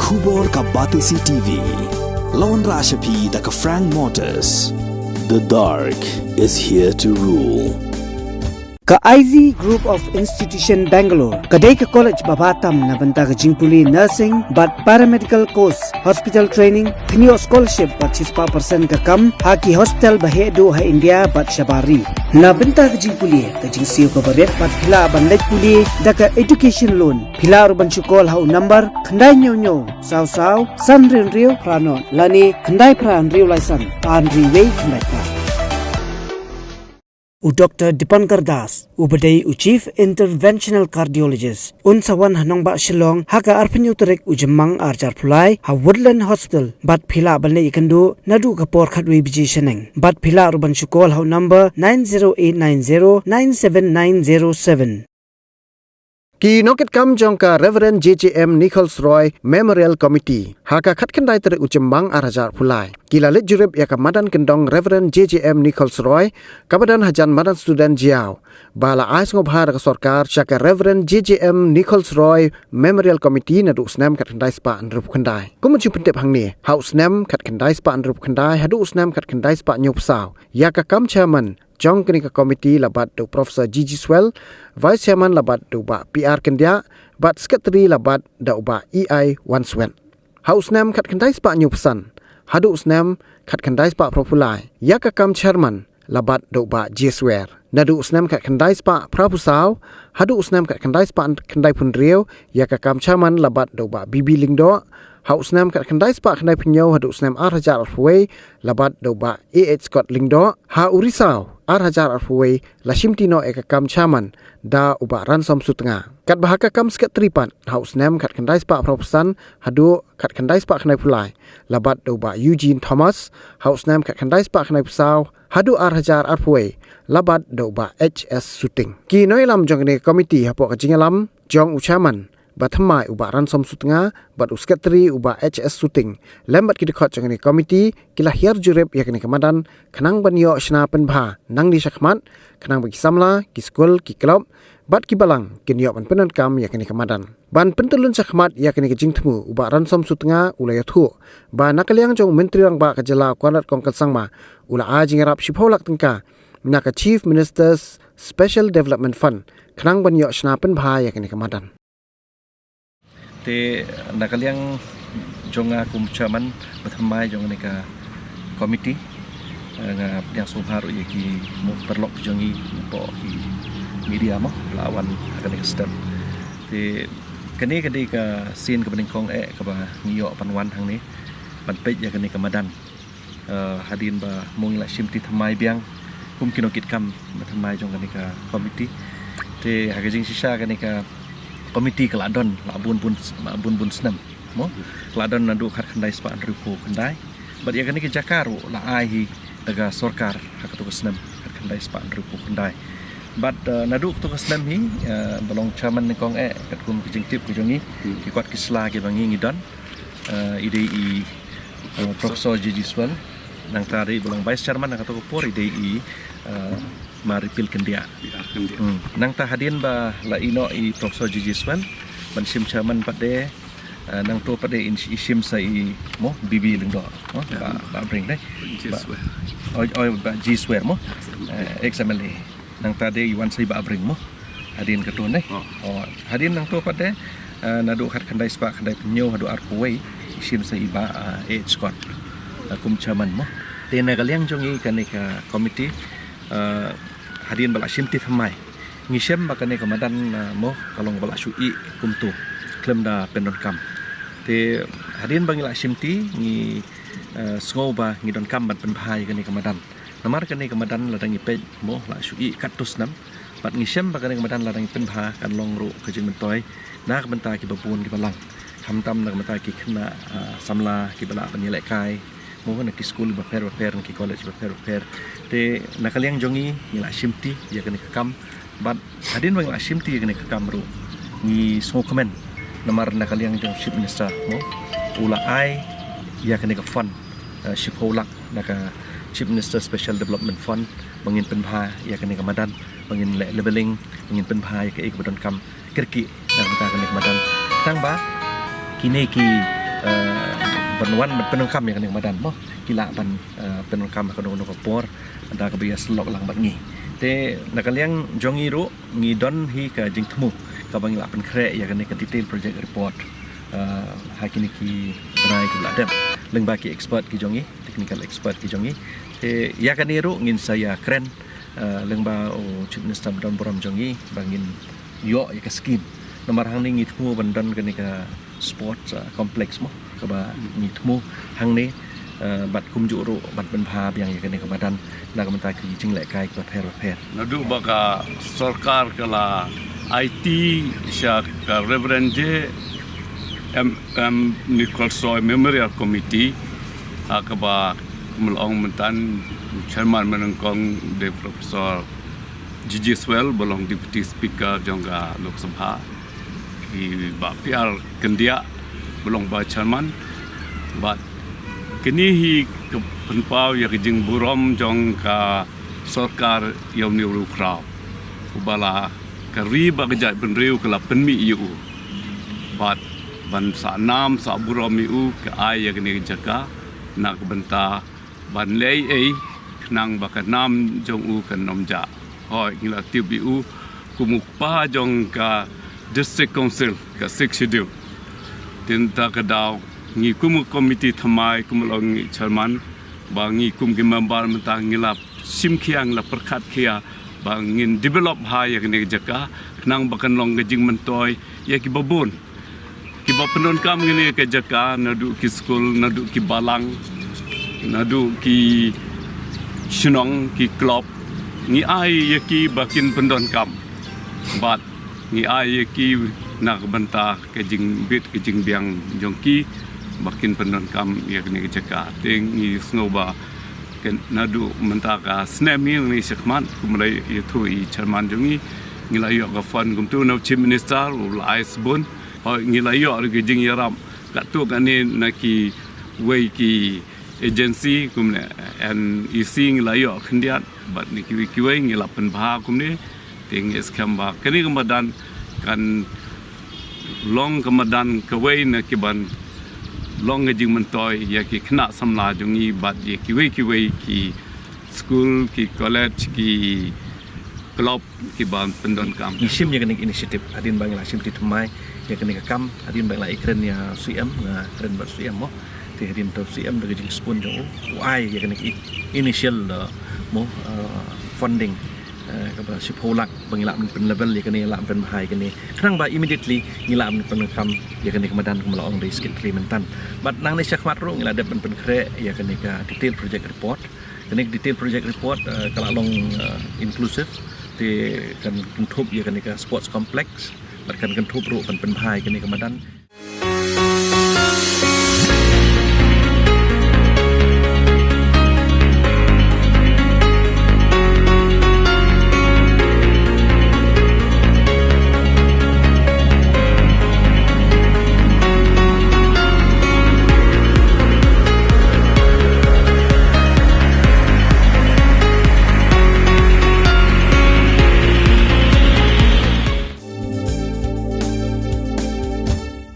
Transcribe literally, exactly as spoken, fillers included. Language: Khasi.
Khubor ka Batesi T V. Lawan Rashapi da ka Frank Motors. The dark is here to rule. Ka I Z Group of Institution Bangalore ka dei ka college ba bha tam na bynta ka jingpule nursing bad paramedical course, hospital training, kynioh scholarship bad shispah percent ka kam ha ki hospital ba heh duh ha India bad shabar ri. Na bynta ka jingpule, ka jingsiew kaba rit bad phi lah ban leit pule da ka education loan. Phi lah ruh ban shu call ha u number khyndai hynñiew hynñiew saw saw san hynriew hynriew phra nod lane khyndai phra hynriew lai san ar hynriew wei khyndai phra. U Doctor Dipankar Das, uba dei u Chief Interventional Cardiologist, un sa wan ha nongbah Shillong ha ka arphew hynñiew tarik u Jymmang ar hajar arphew lai ha Woodland Hospital, bad phi lah ban leit ïakynduh naduh ka por khatwei baje shaneng. Bad phi lah ruh ban shu call ha u number nine zero eight nine zero nine seven nine zero seven. Ki nongkitkam jong ka Reverend J J M Nichols Roy Memorial Committee ha ka khatkhyndai tarik u Jymmang ar hajar arphew lai ki la leit jurip ïa ka madan kyndong Reverend J J M Nichols Roy kaba don hajan madan Student Jaïaw, ba la ai sngewbha da ka sorkar sha ka Reverend J J M Nichols Roy Memorial Committee naduh u snem khatkhyndai spah hynriewphew khyndai. Kum ban shu pyntip hangne, ha u snem khatkhyndai spah hynriewphew khyndai haduh u snem khatkhyndai spah hynñiewphew saw, ïa ka kam chairman jong kane ka committee la bat da u Professor G G Swell, vice chairman la bat da u Bah P R Kyndiah, bad secretary la bat da u Bah E I Wanswet. Ha u snem khatkhyndai spah hynñiewphew san haduh u snem khatkhyndai spah phraphew lai, ïa ka kam chairman la bat da u Bah J Swer. Naduh u snem khatkhyndai spah phraphew saw haduh u snem khatkhyndai spah khyndaiphew hynriew, ïa ka kam chairman la bat da u Bah B B Lyngdoh. Ha u snem khatkhyndai spah khyndaiphew hynñiew haduh u snem ar hajar arphew wei, la bat da u Bah A H Scott Lyngdoh. Ha u Risaw ar hajar arphew wei, la shimti noh ïa ka kam chairman da u Bah Ransom Sutnga. Katba ha ka kam secretary pat, ha u snem khatkhyndai spah phraphew san haduh khatkhyndai spah khyndaiphew lai, la bat da u Bah Eugene Thomas. Ha u snem khatkhyndai spah khyndaiphew saw haduh ar hajar arphew wei, la bat da u Bah H S Suting. Ki nongïalam jong kane ka committee hapoh ka jingïalam jong u chairman ba thymmai u Bah Ransom Sutnga bad u secretary u Bah H S Suting, lem bad ki dkhot jong kane ka committee, ki la hiar jurip ïa kane ka madan khnang ban ïoh shna pynbha nangne shakhmat, khnang ba ki samla, ki skul, ki club bad ki balang kin ïoh ban pyndonkam ïa kane ka madan. Ban pyntyllun shakhmat ïa kane ka jingthmu, u Bah Ransom Sutnga u la ïathuh ba na ka liang jong u Myntri Rangbah ka jylla u Conrad Kongkal Sangma, u la ai jingïarap shiphew lak tyngka na ka Chief Minister's Special Development Fund khnang ban ïoh shna pynbha ïa kane ka madan. Te na ka liang jong nga kum chairman ba thymmai jong kane ka committee, eh, nga pdiang sngewbha ruh ïa ki, mo, paralok jong ngi, mo, ki media, mo, ba la wan ha kane ka step. Te kane ka dei ka sien kaba nyngkong eh kaba ngi ïoh ban wan hangne ban peit ïa kane ka madan. Eh, hadien ba, mo, ngi la shimti thymmai biang kum ki nongkitkam ba thymmai jong kane ka committee. Te ha ka jingshisha kane ka committee ka la don la bun bun, la bun bun snem, mo. Ka la don naduh khatkhyndai spah hynriewphew khyndai. Bad ïa kane ka jaka ruh la ai hi da ka sorkar ha kato ka snem khatkhyndai spah hynriewphew khyndai. Bad, eh, naduh kato ka snem hi, eh, ba long chairman nyngkong eh, katkum ka jingtip ka jong ngi, ki kot ki sla kiba ngi ngi don, eh, i dei i, eh, Professor G G Swell. Nangta dei ba long vice chairman ha kato ka por, i dei i, eh, Ma Ripil Kyndiah. Hmm. Nangta hadien ba la ïehnoh i Professor G G Swell ban shim chairman pat de, eh, nangto pat de i shim sa i, mo, B B Lyngdoh, mo, Bah, Bah Bring de. Bah, oh, oh, Bah G Swer, mo. Eh, ex M L A. Nangta de i wan sa i Bah Bring, mo. Hadien kato ne. Oh, hadien nangto pat de, eh, naduh khatkhyndai spah khyndaiphew hynñiew haduh arphew wei, i shim sa i Bah, eh, A H Scott, eh, kum chairman, mo. Te na ka liang jong ngi kane ka committee, eh, hadien ba la shimti thymmai, ngi shem ba kane ka madan, eh, mo, ka long ba la shu ih kumto khlem da pyndonkam. Te hadien ba ngi la shimti, ngi, eh, sngew ba ngi donkam ban pynbha ïa kane ka madan. Namar kane ka madan lada ngi peit, mo, la shu ih katto snem. Bad ngi shem ba kane ka madan lada ngi pynbha kan long ruh ka jingmyntoi na ka bynta kiba bun kiba lang. Khamtam na ka bynta ki khynnah, ah, samla kiba lah ban ïalehkai, mo, na ki skul bapher bapher, na ki college bapher bapher. Te na ka liang jong ngi, ngi la shimti ïa kane ka kam. Bad hadien ba ngi la shimti ïa kane ka kam ruh, ngi sngewkmen namar na ka liang jong Chief Minister, mo, u la ai ïa kane ka fund, eh, shiphew lak na ka Chief Minister Special Development Fund ba ngin pynbha ïa kane ka madan, ba ngin leh levelling, ba ngin pynbha ïa kaei kaba donkam kyrkieh na ka bynta kane ka madan. Tang ba kine ki ban wan ban pyndonkam ïa kane ka madan mo, ki lah ban pyndonkam ha kano kano ka por da kaba ïasyllok lang bad ngi. Te na ka liang jong ngi ruh ngi don hi ka jingthmu kaba ngi lah pynkhreh ïa kane ka detail project report ha kine ki bnai kiba la dep lyngba ki expert ki jong ngi, technical expert ki jong ngi. Te ïa kane ruh ngin sa ïakren lyngba u Chief Minister ba don burom jong ngi ba ngin ïoh ïa ka scheme. Namar hangne ngi thmu ban don kane ka sports complex mo, kaba ngi thmu hangne bad kumjuh ruh ban pynbha biang ïa kane ka madan na ka bynta ki jinglehkai kiba pher bapher. Naduh ba ka sorkar ka la aiti sha ka Reverend J M M Nichols Roy Memorial Committee ha kaba kum la ong mynta chairman mynnyngkong de Professor G G Swell ba long Deputy Speaker jong ka Lok Sabha, i Bah P R Kyndiah ba long Vice Chairman. Bad kine hi ka pynpaw ïa ka jingburom jong ka sorkar ïa une u riewkhraw uba la ka ri bad ka jaitbynriew ka la pynmih ïa u. Bad ban sah nam sah burom ïa u ka ai ïa kane ka jaka na ka bynta ban leh ei ei khnang ba ka nam jong u kan ym jah. Hooid, ngi la tip ïa u kum u kpa jong ka District Council ka Sixth Schedule. Te na kata ka daw ngi kum ka komiti thymmai, kum la ong i chairman, ba ngi kum ki member mynta ngi la shim khia, ngi la pyrkhat khia ba ngin develop bha ïa kane ka jaka khnang ba kan long ka jingmyntoi ïa kiba bun kiba pyndonkam kane ka jaka, naduh ki skul, naduh ki balang, naduh ki shnong, ki club. Ngi ai ïa ki ba kin pyndonkam bad ngi ai ïa ki na ka bynta ka jingbit ka jingbiang jong ki ba kin pyndonkam ïa kane ka jaka. Te ngi sngew ba naduh mynta ka snem hi ngi shakhmat, kum la ïathuh i chairman jong ngi, ngi la ïoh ka fund kumta na u Chief Minister u la ai sbun. Hooid, ngi la ïoh ruh ka jingïarap katto katne na kiwei ki agency kum NEC, ngi la ïoh khyndiat bad na kiwei kiwei ngi la pynbha kumne. Te ngi skhem ba kane ka madan kan long ka madan kawei na kiban long ka jingmyntoi ïa ki khynnah samla jong ngi bad ïa kiwei kiwei ki skul, ki college, ki club kiba pyndonkam. Ngi shim ïa kane ka initiative hadien ba ngi la shim ti thymmai ïa kane ka kam, hadien ba ngi la ïakren ïa u C M, nga kren bad u C M mo. Te hadien ba u C M da ka jingsbun jong u, u ai ïa kane ka initial da mo funding kaba shiphew lak ba ngi lah ban pynlevel ïa kane, lah ban pynbha ïa kane khnang ba immediately ngi lah ban pyndonkam ïa kane ka madan kum la ong da i secretary mynta. Bad nangne shakhmat ruh ngi la dep ban pynkhreh ïa kane ka detail project report. Kane ka detail project report ka la long inclusive, te kan kynthup ïa kane ka sports complex bad kan kynthup ruh ban pynbha ïa kane ka madan.